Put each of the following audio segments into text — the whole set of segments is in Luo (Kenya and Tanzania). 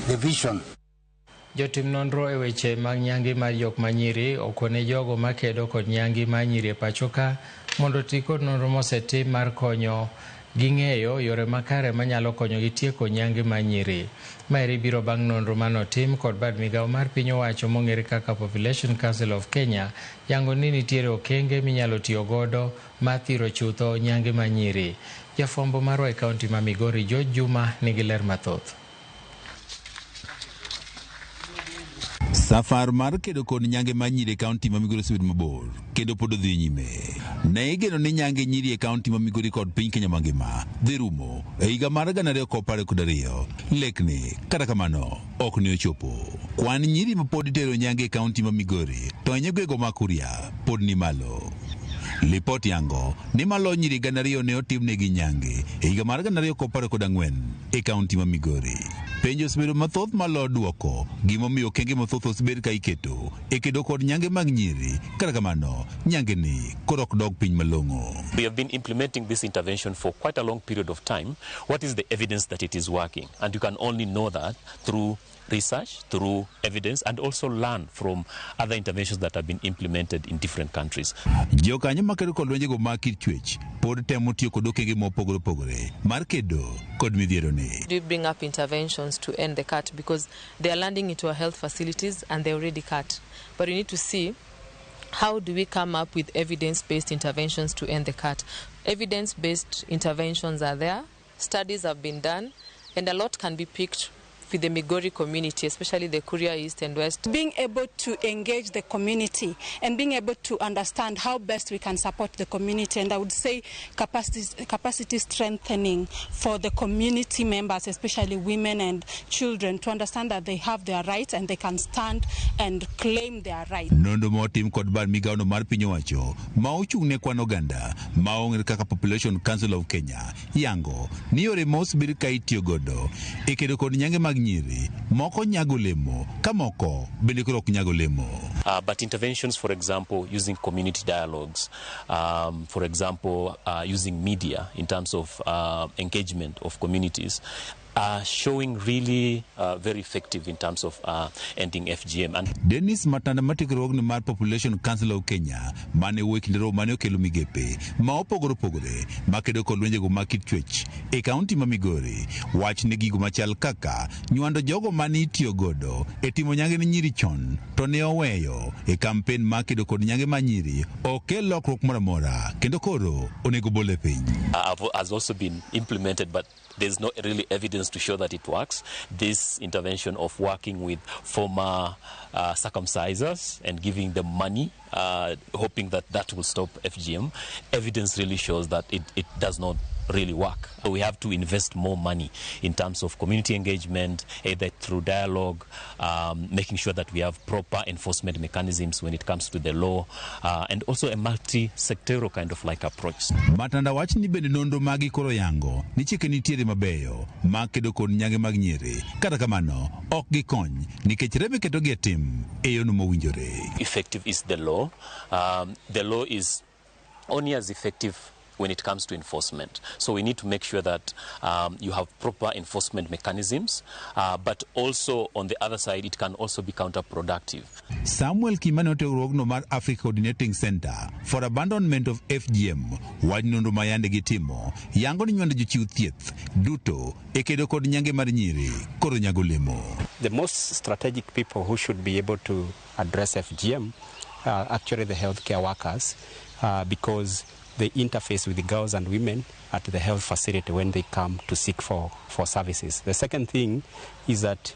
the vision. Jotim nonro e weche mag nyange mar jok manyiri okone jogo makedo kod nyange mar nyiri e pacho ka mondo oti kod nonro mosetim mar konyo gi ng'eyo yore makare manyalo konyogi tieko nyange mar nyiri. Maeri biro bang' nonro manotim kod bad migawo mar piny owacho mong'ere kaka Population Council of Kenya yango ni nitiere okenge minyalo tiyo godo mar thiro chutho nyange mar nyiri. Jafwambo marwa e kaunti ma Migori George Juma nigi ler mathoth. Safar mar kedo kod nyange mar nyiri e kaunti ma Migori osebedo mabor kendo pod odhi nyime. Ne igeno ni nyange nyiri e kaunti ma Migori kod piny Kenya mangima dhi rumo e higa mar 2022. Lekni, kata kamano, ok ne ochopo. Kwan nyiri ma pod itero nyange e kaunti ma Migori to ahinya gwego ma Kuria pod ni malo. Lipot yango ni malo nyiri 2,000 ne otimnegi nyange e higa mar 2024 e kaunti ma Migori. Penjo osebedo mathoth malo duoko gimomiyo okenge mathoth osebed ka iketo e kedo kod nyange mag nyiri. Kata kamano, nyange ni koro ok dog piny malong'o. We have been implementing this intervention for quite a long period of time. What is the evidence that it is working? And you can only know that through research, through evidence, and also learn from other interventions that have been implemented in different countries. Jokanyo makedo kod lwenjego mag kit chwech pod temo tiyo kod okenge mopogore opogore mar kedo kod midhiero ni. Do we bring up interventions to end the cut? Because they are landing into our health facilities and they're already cut. But we need to see how do we come up with evidence-based interventions to end the cut. Evidence-based interventions are there, studies have been done, and a lot can be picked with the Migori community, especially the Kuria East and West. Being able to engage the community and being able to understand how best we can support the community, and I would say capacity strengthening for the community members, especially women and children, to understand that they have their rights and they can stand and claim their rights. Nonro motim kod bad migawono mar piny owacho ma ochung' ne kwan oganda ma ong'ere kaka Population Council of Kenya yango ni yore ma osebed ka itiyo godo e kedo kod nyange mag nyiri moko nyago olemo ka moko bende koro ok nyag olemo. But interventions, for example, using community dialogues, for example, using media in terms of engagement of communities, are showing really very effective in terms of ending FGM. And Dennis Matanda matikruogno mar Population Council of Kenya mane wuoyo e kinde romo mane okelo migepe ma opogore opogore makedo kod lwenjego mag kit chwech e kaunti ma Migori wach ni gigo machal kaka nywando jogo mane itiyo godo e timo nyange ne nyiri chon to ne oweyo e kampen mar kedo kod nyange mar nyiri ok kel lokruok moro amora kendo koro onego bole piny. Has also been implemented, but there's no really evidence to show that it works. This intervention of working with former circumcisers and giving them money, hoping that that will stop FGM, evidence really shows that it does not really work. So we have to invest more money in terms of community engagement, either through dialogue, making sure that we have proper enforcement mechanisms when it comes to the law, and also a multi-sectoral kind of like approach. Matanda wach ni bende nonro magi koro yango ni chike nitiere mabeyo mag kedo kod nyange mag nyiri. Kata kamano, ok gikony nikech rem iketogi e tim e yono mowinjore. Effective is the law. The law is only as effective when it comes to enforcement. So we need to make sure that you have proper enforcement mechanisms, but also on the other side, it can also be counterproductive. Samuel Kimani otiegruogno mar Africa Coordinating Center for Abandonment of FGM wach nonro ma yande gitimo yango ni nywando jochiw thieth duto e kedo kod nyange mar nyiri koro nyago olemo. The most strategic people who should be able to address FGM are actually the healthcare workers, because they interface with the girls and women at the health facility when they come to seek for services. The second thing is that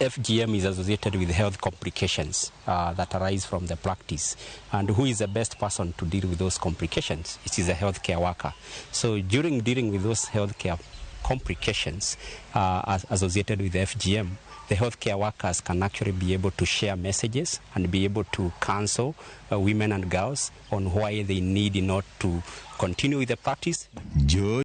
FGM is associated with health complications that arise from the practice. And who is the best person to deal with those complications? It is a healthcare worker. So during dealing with those healthcare complications associated with FGM, the healthcare workers can actually be able to share messages and be able to counsel women and girls on why they need not to continue with the practice. George